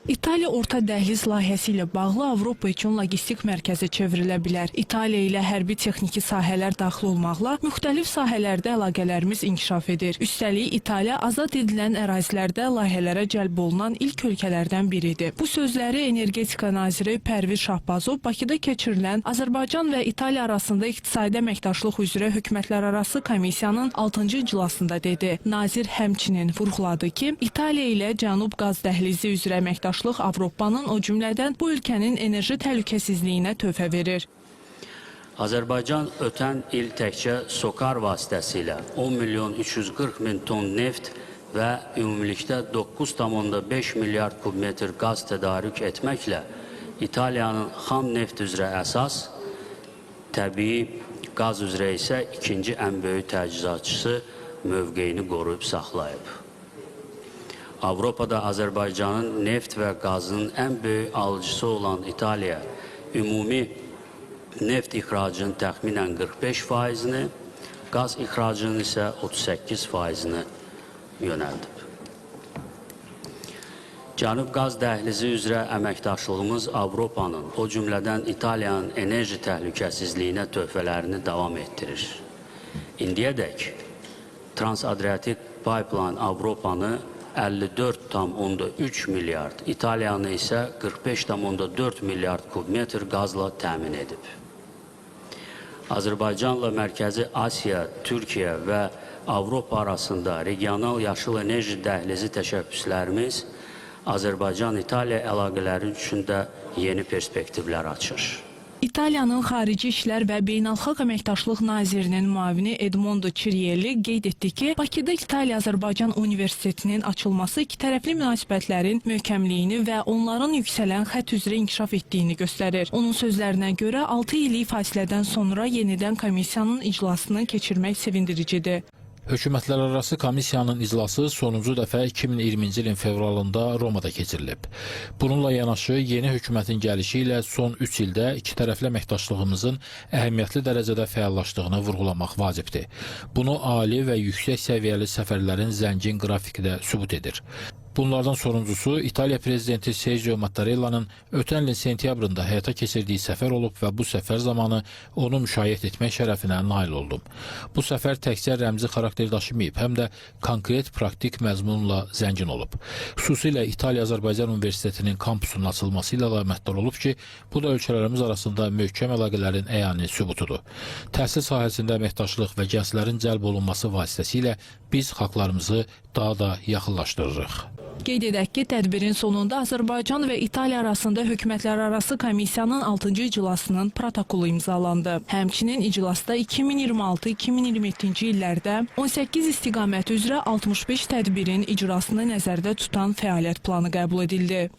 İtaliya Orta Dəhliz layihəsi ilə bağlı Avropa üçün logistik mərkəzə çevrilə bilər. İtaliya ilə hərbi texniki sahələr daxil olmaqla müxtəlif sahələrdə əlaqələrimiz inkişaf edir. Üstəlik, İtaliya azad edilən ərazilərdə layihələrə cəlb olunan ilk ölkələrdən biridir. Bu sözləri Energetika naziri Pərviz Şahbazov Bakıda keçirilən Azərbaycan və İtaliya arasında iqtisadi əməkdaşlıq üzrə hökumətlərarası komissiyanın 6-cı iclasında dedi. Nazir həmçinin vurğuladı ki, İtaliya ilə Cənub qaz dəhlizi üzrə əməkdaşlıq Avropanın, o cümlədən bu ölkənin enerji təhlükəsizliyinə töhfə verir. Azərbaycan ötən il təkcə SOCAR vasitəsilə 10 milyon 340 min ton neft və ümumilikdə 9,5 milyard kubmetr qaz tədarük etməklə İtaliyanın xam neft üzrə əsas, təbii qaz üzrə isə ikinci ən böyük təchizatçısı mövqeyini qoruyub saxlayıb. Avropada Azərbaycanın neft və qazının ən böyük alıcısı olan İtaliya ümumi neft ixracının təxminən 45%-ni, qaz ixracının isə 38%-ni yönəldib. Cənub qaz dəhlizi üzrə əməkdaşlığımız Avropanın, o cümlədən İtaliyanın enerji təhlükəsizliyinə töhfələrini davam etdirir. İndiyədək Trans-Adriatik Pipeline Avropanı 54,3 milyard, İtaliyanı isə 45,4 milyard kubmetr qazla təmin edib. Azərbaycanla Mərkəzi Asiya, Türkiyə və Avropa arasında regional yaşıl enerji dəhlizi təşəbbüslərimiz Azərbaycan-İtaliya əlaqələri üçün də yeni perspektivlər açır. İtaliyanın Xarici İşlər və Beynəlxalq Əməkdaşlıq Nazirinin müavini Edmondo Çirielli qeyd etdi ki, Bakıda İtaliya-Azərbaycan Universitetinin açılması ikitərəfli münasibətlərin möhkəmliyini və onların yüksələn xətt üzrə inkişaf etdiyini göstərir. Onun sözlərinə görə 6 illik fasilədən sonra yenidən komissiyanın iclasını keçirmək sevindiricidir. Hökumətlərarası komissiyanın iclası sonuncu dəfə 2020-ci ilin fevralında Romada keçirilib. Bununla yanaşı yeni hökumətin gəlişi ilə son 3 ildə ikitərəfli əməkdaşlığımızın əhəmiyyətli dərəcədə fəallaşdığını vurğulamaq vacibdir. Bunu ali və yüksək səviyyəli səfərlərin zəngin qrafiki də sübut edir. Bunlardan sonuncusu İtaliya prezidenti Sergio Mattarella'nın ötən ilin sentyabrında həyata keçirdiyi səfər olub və bu səfər zamanı onu müşayiət etmək şərəfinə nail oldum. Bu səfər təkcə rəmzi xarakter daşımayıb, həm də konkret praktik məzmunla zəngin olub. Xüsusilə İtaliya-Azərbaycan Universitetinin kampusunun açılması ilə əlamətdar olub ki, bu da ölkələrimiz arasında möhkəm əlaqələrin əyani sübutudur. Təhsil sahəsində əməkdaşlıq və gənclərin cəlb olunması vasitəsilə biz xalqlarımızı daha da yaxınlaşdırırıq. Qeyd edək ki, tədbirin sonunda Azərbaycan və İtaliya arasında hökumətlərarası komissiyanın 6-cı iclasının protokolu imzalandı. Həmçinin iclasda 2026-2027-ci illərdə 18 istiqamət üzrə 65 tədbirin icrasını nəzərdə tutan fəaliyyət planı qəbul edildi.